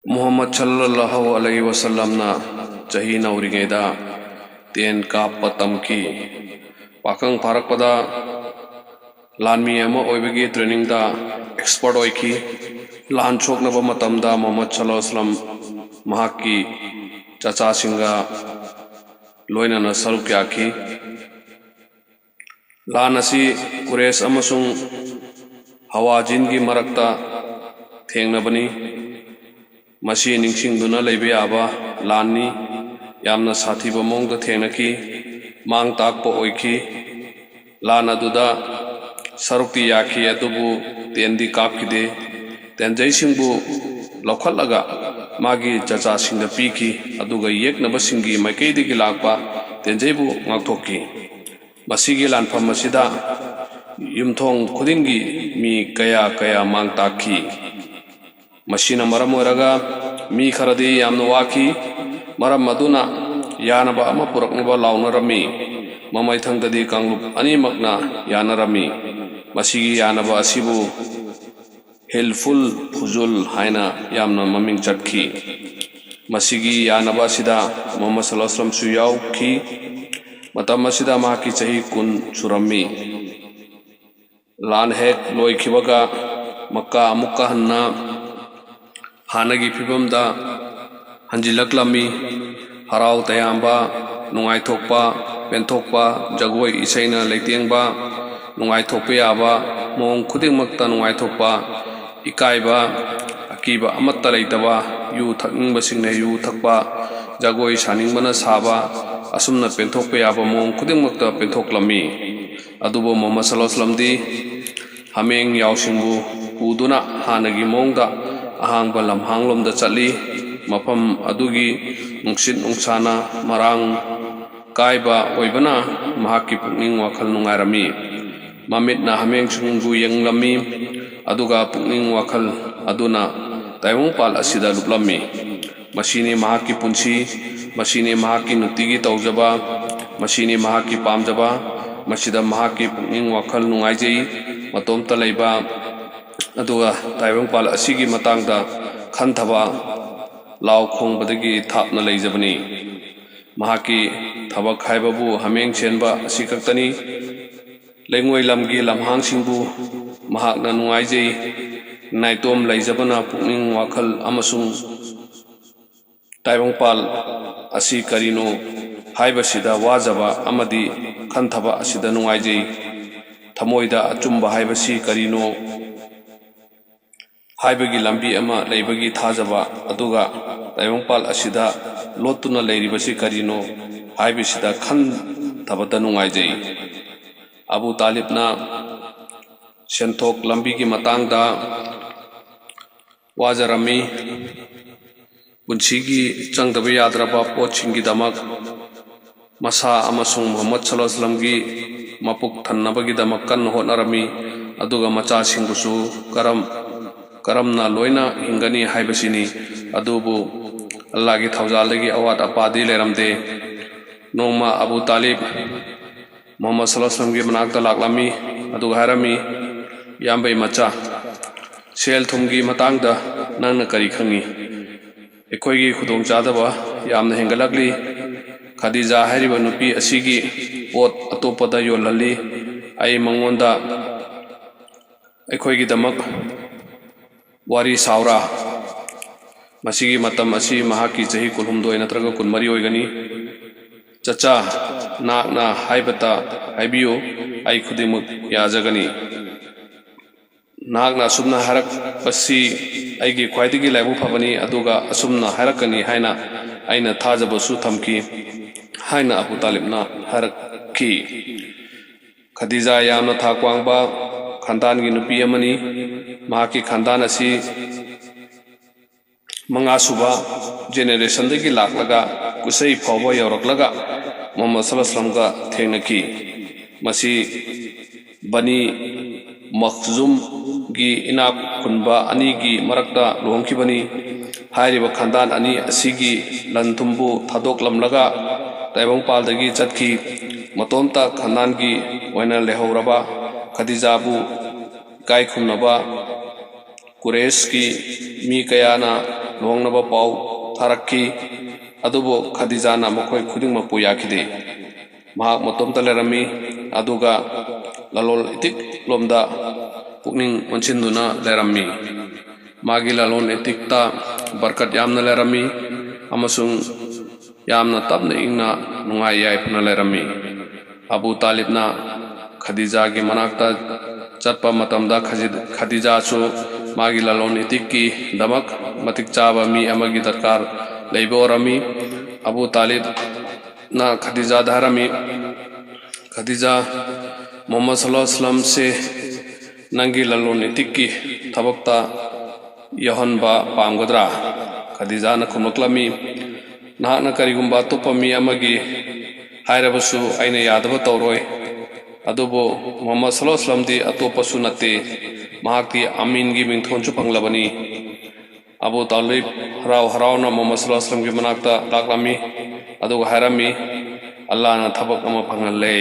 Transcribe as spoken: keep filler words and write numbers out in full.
ꯃꯨꯍꯝꯃꯗ ꯁꯜꯂꯜꯂꯥꯍꯨ ꯑꯂꯩꯍꯤ ꯋꯥꯁꯜꯂꯝꯅ ꯆꯍꯤ ꯅꯧꯔꯤꯉꯩꯗ ꯇꯦꯟ ꯀꯥꯞꯄ ꯇꯝꯈꯤ꯫ ꯄꯥꯈꯪ ꯐꯥꯔꯛꯄꯗ ꯂꯥꯟꯃꯤ ꯑꯃ ꯑꯣꯏꯕꯒꯤ ꯇ꯭ꯔꯦꯅꯤꯡꯗ ꯑꯦꯛꯁꯄꯔꯠ ꯑꯣꯏꯈꯤ꯫ ꯂꯥꯟ ꯁꯣꯛꯅꯕ ꯃꯇꯝꯗ ꯃꯨꯍꯝꯃꯗ ꯁꯜꯂꯜꯂꯥꯍꯨ ꯑꯂꯩꯍꯤ ꯋꯥꯁꯜꯂꯝ ꯃꯍꯥꯛꯀꯤ ꯆꯆꯥꯁꯤꯡꯒ ꯂꯣꯏꯅꯅ ꯁꯔꯨꯛ ꯌꯥꯈꯤ꯫ ꯂꯥꯟ ꯑꯁꯤ ꯀꯨꯔꯦꯁ ꯑꯃꯁꯨꯡ ꯍꯋꯥꯖꯤꯟꯒꯤ ꯃꯔꯛꯇ ꯊꯦꯡꯅꯕꯅꯤ꯫ ꯃꯁꯤ ꯅꯤꯡꯁꯤꯡꯗꯨꯅ ꯂꯩꯕ ꯌꯥꯕ ꯂꯥꯟꯅꯤ꯫ ꯌꯥꯝꯅ ꯁꯥꯊꯤꯕ ꯃꯑꯣꯡꯗ ꯊꯦꯡꯅꯈꯤ꯫ ꯃꯥꯡ ꯇꯥꯛꯄ ꯑꯣꯏꯈꯤ꯫ ꯂꯥꯟ ꯑꯗꯨꯗ ꯁꯔꯨꯛꯇꯤ ꯌꯥꯈꯤ, ꯑꯗꯨꯕꯨ ꯇꯦꯟꯗꯤ ꯀꯥꯞꯈꯤꯗꯦ꯫ ꯇꯦꯟꯖꯩꯁꯤꯡꯕꯨ ꯂꯧꯈꯠꯂꯒ ꯃꯥꯒꯤ ꯆꯆꯥꯁꯤꯡꯗ ꯄꯤꯈꯤ, ꯑꯗꯨꯒ ꯌꯦꯛꯅꯕꯁꯤꯡꯒꯤ ꯃꯥꯏꯀꯩꯗꯒꯤ ꯂꯥꯛꯄ ꯇꯦꯟꯖꯩꯕꯨ ꯉꯥꯛꯊꯣꯛꯈꯤ꯫ ꯃꯁꯤꯒꯤ ꯂꯥꯟꯐꯝ ꯑꯁꯤꯗ ꯌꯨꯝꯊꯣꯡ ꯈꯨꯗꯤꯡꯒꯤ ꯃꯤ ꯀꯌꯥ ꯀꯌꯥ ꯃꯥꯡ ꯇꯥꯛꯈꯤ꯫ ꯃꯁꯤꯅ ꯃꯔꯝ ꯑꯣꯏꯔꯒ ꯃꯤ ꯈꯔꯗꯤ ꯌꯥꯝꯅ ꯋꯥꯈꯤ꯫ ꯃꯔꯝ ꯑꯗꯨꯅ ꯌꯥꯅꯕ ꯑꯃ ꯄꯨꯔꯛꯅꯕ ꯂꯥꯎꯅꯔꯝꯃꯤ꯫ ꯃꯃꯩꯊꯪꯗꯗꯤ ꯀꯥꯡꯂꯨꯞ ꯑꯅꯤꯃꯛꯅ ꯌꯥꯅꯔꯝꯃꯤ꯫ ꯃꯁꯤꯒꯤ ꯌꯥꯅꯕ ꯑꯁꯤꯕꯨ ꯍꯤꯜꯐꯨꯜ ꯐꯨꯖꯨꯜ ꯍꯥꯏꯅ ꯌꯥꯝꯅ ꯃꯃꯤꯡ ꯆꯠꯈꯤ꯫ ꯃꯁꯤꯒꯤ ꯌꯥꯅꯕ ꯑꯁꯤꯗ ꯃꯨꯍꯝꯃꯗ ꯁꯜꯂꯜꯂꯥꯍꯨ ꯑꯂꯩꯍꯤ ꯋꯥꯁꯜꯂꯝꯁꯨ ꯌꯥꯎꯈꯤ꯫ ꯃꯇꯝ ꯑꯁꯤꯗ ꯃꯍꯥꯛꯀꯤ ꯆꯍꯤ ꯀꯨꯟ ꯁꯨꯔꯝꯃꯤ꯫ ꯂꯥꯟ ꯍꯦꯛ ꯂꯣꯏꯈꯤꯕꯒ ꯃꯛꯀꯥ ꯑꯃꯨꯛꯀ ꯍꯟꯅ ꯍꯥꯟꯅꯒꯤ ꯐꯤꯕꯝꯗ ꯍꯟꯖꯤꯜꯂꯛꯂꯝꯃꯤ꯫ ꯍꯔꯥꯎ ꯇꯌꯥꯝꯕ, ꯅꯨꯡꯉꯥꯏꯊꯣꯛꯄ, ꯄꯦꯟꯊꯣꯛꯄ, ꯖꯒꯣꯏ ꯏꯁꯩꯅ ꯂꯩꯇꯦꯡꯕ, ꯅꯨꯡꯉꯥꯏꯊꯣꯛꯄ ꯌꯥꯕ ꯃꯑꯣꯡ ꯈꯨꯗꯤꯡꯃꯛꯇ ꯅꯨꯡꯉꯥꯏꯊꯣꯛꯄ, ꯏꯀꯥꯏꯕ, ꯑꯀꯤꯕ ꯑꯃꯠꯇ ꯂꯩꯇꯕ, ꯌꯨ ꯊꯛꯅꯤꯡꯕꯁꯤꯡꯅ ꯌꯨ ꯊꯛꯄ, ꯖꯒꯣꯏ ꯁꯥꯅꯤꯡꯕꯅ ꯁꯥꯕ, ꯑꯁꯨꯝꯅ ꯄꯦꯟꯊꯣꯛꯄ ꯌꯥꯕ ꯃꯑꯣꯡ ꯈꯨꯗꯤꯡꯃꯛꯇ ꯄꯦꯟꯊꯣꯛꯂꯝꯃꯤ꯫ ꯑꯗꯨꯕꯨ ꯃꯨꯍꯝꯃꯗ ꯁꯜꯂꯜꯂꯥꯍꯨ ꯑꯂꯩꯍꯤ ꯋꯥꯁꯜꯂꯝꯗꯤ ꯍꯥꯃꯦꯡ ꯌꯥꯎꯁꯤꯡꯕꯨ ꯄꯨꯗꯨꯅ ꯍꯥꯟꯅꯒꯤ ꯃꯑꯣꯡꯗ ꯑꯍꯥꯡꯕ ꯂꯝꯍꯥꯡꯂꯣꯝꯗ ꯆꯠꯂꯤ꯫ ꯃꯐꯝ ꯑꯗꯨꯒꯤ ꯅꯨꯡꯁꯤꯠ ꯅꯨꯡꯁꯥꯅ ꯃꯔꯥꯡ ꯀꯥꯏꯕ ꯑꯣꯏꯕꯅ ꯃꯍꯥꯛꯀꯤ ꯄꯨꯛꯅꯤꯡ ꯋꯥꯈꯜ ꯅꯨꯡꯉꯥꯏꯔꯝꯃꯤ꯫ ꯃꯃꯤꯠꯅ ꯍꯥꯃꯦꯡꯁꯤꯡꯕꯨ ꯌꯦꯡꯂꯝꯃꯤ, ꯑꯗꯨꯒ ꯄꯨꯛꯅꯤꯡ ꯋꯥꯈꯜ ꯑꯗꯨꯅ ꯇꯥꯏꯕꯪꯄꯥꯜ ꯑꯁꯤꯗ ꯂꯨꯞꯂꯝꯃꯤ꯫ ꯃꯁꯤꯅꯤ ꯃꯍꯥꯛꯀꯤ ꯄꯨꯟꯁꯤ, ꯃꯁꯤꯅꯤ ꯃꯍꯥꯛꯀꯤ ꯅꯨꯡꯇꯤꯒꯤ ꯇꯧꯖꯕ, ꯃꯁꯤꯅꯤ ꯃꯍꯥꯛꯀꯤ ꯄꯥꯝꯖꯕ, ꯃꯁꯤꯗ ꯃꯍꯥꯛꯀꯤ ꯄꯨꯛꯅꯤꯡ ꯋꯥꯈꯜ ꯅꯨꯡꯉꯥꯏꯖꯩ꯫ ꯃꯇꯣꯝꯇ ꯂꯩꯕ, ꯑꯗꯨꯒ ꯇꯥꯏꯕꯪꯄꯥꯜ ꯑꯁꯤꯒꯤ ꯃꯇꯥꯡꯗ ꯈꯟꯊꯕ ꯂꯥꯎ ꯈꯣꯡꯕꯗꯒꯤ ꯊꯥꯞꯅ ꯂꯩꯖꯕꯅꯤ꯫ ꯃꯍꯥꯛꯀꯤ ꯊꯕꯛ ꯍꯥꯏꯕꯕꯨ ꯍꯥꯃꯦꯡ ꯆꯦꯟꯕ ꯑꯁꯤ ꯈꯛꯇꯅꯤ꯫ ꯂꯩꯉꯣꯏ ꯂꯝꯒꯤ ꯂꯝꯍꯥꯡꯁꯤꯡꯕꯨ ꯃꯍꯥꯛꯅ ꯅꯨꯡꯉꯥꯏꯖꯩ꯫ ꯅꯥꯏꯇꯣꯝ ꯂꯩꯖꯕꯅ ꯄꯨꯛꯅꯤꯡ ꯋꯥꯈꯜ ꯑꯃꯁꯨꯡ ꯇꯥꯏꯕꯪꯄꯥꯜ ꯑꯁꯤ ꯀꯔꯤꯅꯣ ꯍꯥꯏꯕꯁꯤꯗ ꯋꯥꯖꯕ ꯑꯃꯗꯤ ꯈꯟꯊꯕ ꯑꯁꯤꯗ ꯅꯨꯡꯉꯥꯏꯖꯩ꯫ ꯊꯃꯣꯏꯗ ꯑꯆꯨꯝꯕ ꯍꯥꯏꯕꯁꯤ ꯀꯔꯤꯅꯣ ꯍꯥꯏꯕꯒꯤ ꯂꯝꯕꯤ ꯑꯃ ꯂꯩꯕꯒꯤ ꯊꯥꯖꯕ, ꯑꯗꯨꯒ ꯇꯥꯏꯕꯪꯄꯥꯜ ꯑꯁꯤꯗ ꯂꯣꯠꯇꯨꯅ ꯂꯩꯔꯤꯕꯁꯤ ꯀꯔꯤꯅꯣ ꯍꯥꯏꯕꯁꯤꯗ ꯈꯟꯊꯕꯗ ꯅꯨꯡꯉꯥꯏꯖꯩ꯫ ꯑꯕꯨ ꯇꯥꯂꯤꯕꯅ ꯁꯦꯟꯊꯣꯛ ꯂꯝꯕꯤꯒꯤ ꯃꯇꯥꯡꯗ ꯋꯥꯖꯔꯝꯃꯤ꯫ ꯄꯨꯟꯁꯤꯒꯤ ꯆꯪꯗꯕ ꯌꯥꯗ꯭ꯔꯕ ꯄꯣꯠꯁꯤꯡꯒꯤꯗꯃꯛ ꯃꯁꯥ ꯑꯃꯁꯨꯡ ꯃꯨꯍꯝꯃꯗ ꯁꯜꯂꯜꯂꯥꯍꯨ ꯑꯂꯥꯏꯍꯤ ꯋꯥꯁꯜꯂꯝꯒꯤ ꯃꯄꯨꯛ ꯊꯟꯅꯕꯒꯤꯗꯃꯛ ꯀꯟꯅ ꯍꯣꯠꯅꯔꯝꯃꯤ, ꯑꯗꯨꯒ ꯃꯆꯥꯁꯤꯡꯕꯨꯁꯨ ꯀꯔꯝ, ꯀꯔꯝꯅ ꯂꯣꯏꯅ ꯍꯤꯡꯒꯅꯤ ꯍꯥꯏꯕꯁꯤꯅꯤ꯫ ꯑꯗꯨꯕꯨ ꯑꯜꯂꯥꯍꯒꯤ ꯊꯧꯖꯥꯜꯗꯒꯤ ꯑꯋꯥꯠ ꯑꯄꯥꯗꯤ ꯂꯩꯔꯝꯗꯦ꯫ ꯅꯣꯡꯃ ꯑꯕꯨ ꯇꯥꯂꯤꯕ ꯃꯨꯍꯝꯃꯗ ꯁꯜꯂꯜꯂꯥꯍꯨ ꯑꯂꯥꯏꯍꯤ ꯋꯥꯁꯜꯂꯝꯒꯤ ꯃꯅꯥꯛꯇ ꯂꯥꯛꯂꯝꯃꯤ, ꯑꯗꯨꯒ ꯍꯥꯏꯔꯝꯃꯤ, "ꯏꯌꯥꯝꯕꯩ ꯃꯆꯥ, ꯁꯦꯜ ꯊꯨꯝꯒꯤ ꯃꯇꯥꯡꯗ ꯅꯪꯅ ꯀꯔꯤ ꯈꯪꯉꯤ? ꯑꯩꯈꯣꯏꯒꯤ ꯈꯨꯗꯣꯡꯆꯥꯗꯕ ꯌꯥꯝꯅ ꯍꯦꯟꯒꯠꯂꯛꯂꯤ꯫ ꯈꯗꯤꯖꯥ ꯍꯥꯏꯔꯤꯕ ꯅꯨꯄꯤ ꯑꯁꯤꯒꯤ ꯄꯣꯠ ꯑꯇꯣꯞꯄꯗ ꯌꯣꯜꯍꯜꯂꯤ꯫ ꯑꯩ ꯃꯉꯣꯟꯗ ꯑꯩꯈꯣꯏꯒꯤꯗꯃꯛ ꯋꯥꯔꯤ ꯁꯥꯎꯔꯥ?" ꯃꯁꯤꯒꯤ ꯃꯇꯝ ꯑꯁꯤ ꯃꯍꯥꯛꯀꯤ ꯆꯍꯤ ꯀꯨꯟꯍꯨꯝꯗꯣꯏ ꯅꯠꯇ꯭ꯔꯒ ꯀꯨꯟꯃꯔꯤ ꯑꯣꯏꯒꯅꯤ꯫ "ꯆꯆꯥ, ꯅꯍꯥꯛꯅ ꯍꯥꯏꯕꯇ ꯍꯥꯏꯕꯤꯌꯨ, ꯑꯩ ꯈꯨꯗꯤꯡꯃꯛ ꯌꯥꯖꯒꯅꯤ꯫ ꯅꯍꯥꯛꯅ ꯑꯁꯨꯝꯅ ꯍꯥꯏꯔꯛꯄꯁꯤ ꯑꯩꯒꯤ ꯈ꯭ꯋꯥꯏꯗꯒꯤ ꯂꯥꯏꯕꯛ ꯐꯕꯅꯤ, ꯑꯗꯨꯒ ꯑꯁꯨꯝꯅ ꯍꯥꯏꯔꯛꯀꯅꯤ ꯍꯥꯏꯅ ꯑꯩꯅ ꯊꯥꯖꯕꯁꯨ ꯊꯝꯈꯤ" ꯍꯥꯏꯅ ꯑꯕꯨ ꯇꯥꯂꯤꯕꯅ ꯍꯥꯏꯔꯛꯈꯤ꯫ ꯈꯗꯤꯖꯥ ꯌꯥꯝꯅ ꯊꯥꯛ ꯋꯥꯡꯕ ꯈꯥꯟꯗꯥꯟꯒꯤ ꯅꯨꯄꯤ ꯑꯃꯅꯤ꯫ ꯃꯍꯥꯛꯀꯤ ꯈꯥꯟꯗꯥꯟ ꯑꯁꯤ ꯃꯉꯥ ꯁꯨꯕ ꯖꯦꯅꯦꯔꯦꯁꯟꯗꯒꯤ ꯂꯥꯛꯂꯒ ꯀꯨꯁꯩ ꯐꯥꯎꯕ ꯌꯧꯔꯛꯂꯒ ꯃꯨꯍꯝꯃꯗ ꯁꯜꯂꯜꯂꯥꯍꯨ ꯑꯂꯥꯏꯍꯤ ꯋꯥꯁꯜꯂꯝꯒ ꯊꯦꯡꯅꯈꯤ꯫ ꯃꯁꯤ ꯕꯅꯤ ꯃꯈꯖꯨꯝꯒꯤ ꯏꯅꯥꯛ ꯈꯨꯟꯕ ꯑꯅꯤꯒꯤ ꯃꯔꯛꯇ ꯂꯨꯍꯣꯡꯈꯤꯕꯅꯤ꯫ ꯍꯥꯏꯔꯤꯕ ꯈꯥꯟꯗꯥꯟ ꯑꯅꯤ ꯑꯁꯤꯒꯤ ꯂꯟ ꯊꯨꯝꯕꯨ ꯊꯥꯗꯣꯛꯂꯝꯂꯒ ꯇꯥꯏꯕꯪꯄꯥꯜꯗꯒꯤ ꯆꯠꯈꯤ꯫ ꯃꯇꯣꯝꯇ ꯈꯥꯟꯗꯥꯟꯒꯤ ꯑꯣꯏꯅ ꯂꯩꯍꯧꯔꯕ ꯈꯗꯤꯖꯥꯕꯨ ꯏꯀꯥꯏ ꯈꯨꯝꯅꯕ ꯀꯨꯔꯦꯁꯀꯤ ꯃꯤ ꯀꯌꯥꯅ ꯂꯨꯍꯣꯡꯅꯕ ꯄꯥꯎ ꯊꯥꯔꯛꯈꯤ꯫ ꯑꯗꯨꯕꯨ ꯈꯗꯤꯖꯥꯅ ꯃꯈꯣꯏ ꯈꯨꯗꯤꯡꯃꯛꯄꯨ ꯌꯥꯈꯤꯗꯦ꯫ ꯃꯍꯥꯛ ꯃꯇꯣꯝꯇ ꯂꯩꯔꯝꯃꯤ, ꯑꯗꯨꯒ ꯂꯂꯣꯟ ꯏꯇꯤꯛ ꯂꯣꯝꯗ ꯄꯨꯛꯅꯤꯡ ꯑꯣꯟꯁꯤꯟꯗꯨꯅ ꯂꯩꯔꯝꯃꯤ꯫ ꯃꯥꯒꯤ ꯂꯂꯣꯟ ꯏꯇꯤꯛꯇ ꯕꯔꯀꯠ ꯌꯥꯝꯅ ꯂꯩꯔꯝꯃꯤ ꯑꯃꯁꯨꯡ ꯌꯥꯝꯅ ꯇꯞꯅ ꯏꯪꯅ ꯅꯨꯡꯉꯥꯏ ꯌꯥꯏꯐꯅ ꯂꯩꯔꯝꯃꯤ꯫ ꯑꯕꯨ ꯇꯥꯂꯤꯕꯅ ꯈꯗꯤꯖꯥꯒꯤ ꯃꯅꯥꯛꯇ ꯆꯠꯄ ꯃꯇꯝꯗ ꯈꯖꯤ-, ꯈꯗꯤꯖꯥꯁꯨ ꯃꯥꯒꯤ ꯂꯂꯣꯟ ꯏꯇꯤꯛꯀꯤꯗꯃꯛ ꯃꯇꯤꯛ ꯆꯥꯕ ꯃꯤ ꯑꯃꯒꯤ ꯗꯔꯀꯥꯔ ꯂꯩꯕ ꯑꯣꯏꯔꯝꯃꯤ꯫ ꯑꯕꯨ ꯇꯥꯂꯤꯕꯅ ꯈꯗꯤꯖꯥꯗ ꯍꯥꯏꯔꯝꯃꯤ, "ꯈꯗꯤꯖꯥ, ꯃꯨꯍꯝꯃꯗ ꯁꯜꯂꯜꯂꯥꯍꯨ ꯑꯂꯥꯏꯍꯤ ꯋꯥꯁꯜꯂꯝꯁꯦ ꯅꯪꯒꯤ ꯂꯂꯣꯟ ꯏꯇꯤꯛꯀꯤ ꯊꯕꯛꯇ ꯌꯥꯎꯍꯟꯕ ꯄꯥꯝꯒꯗ꯭ꯔꯥ?" ꯈꯗꯤꯖꯥꯅ ꯈꯨꯝꯂꯛꯂꯝꯃꯤ, "ꯅꯍꯥꯛꯅ ꯀꯔꯤꯒꯨꯝꯕ ꯑꯇꯣꯞꯄ ꯃꯤ ꯑꯃꯒꯤ ꯍꯥꯏꯔꯕꯁꯨ ꯑꯩꯅ ꯌꯥꯗꯕ ꯇꯧꯔꯣꯏ꯫ ꯑꯗꯨꯕꯨ ꯃꯨꯍꯝꯃꯗ ꯁꯜꯂꯜꯂꯥꯍꯨ ꯑꯂꯥꯏꯍꯤ ꯋꯥꯁꯜꯂꯝꯗꯤ ꯑꯇꯣꯞꯄꯁꯨ ꯅꯠꯇꯦ, ꯃꯍꯥꯛꯇꯤ ꯑꯃꯤꯟꯒꯤ ꯃꯤꯡꯊꯣꯟꯁꯨ ꯐꯪꯂꯕꯅꯤ꯫" ꯑꯕꯨ ꯇꯥꯂꯤꯕ ꯍꯔꯥꯎ ꯍꯔꯥꯎꯅ ꯃꯨꯍꯝꯃꯗ ꯁꯜꯂꯜꯂꯥꯍꯨ ꯑꯂꯥꯏꯍꯤ ꯋꯥꯁꯜꯂꯝꯒꯤ ꯃꯅꯥꯛꯇ ꯂꯥꯛꯂꯝꯃꯤ, ꯑꯗꯨꯒ ꯍꯥꯏꯔꯝꯃꯤ, "ꯑꯜꯂꯥꯍꯅ ꯊꯕꯛ ꯑꯃ ꯐꯪꯍꯜꯂꯦ꯫"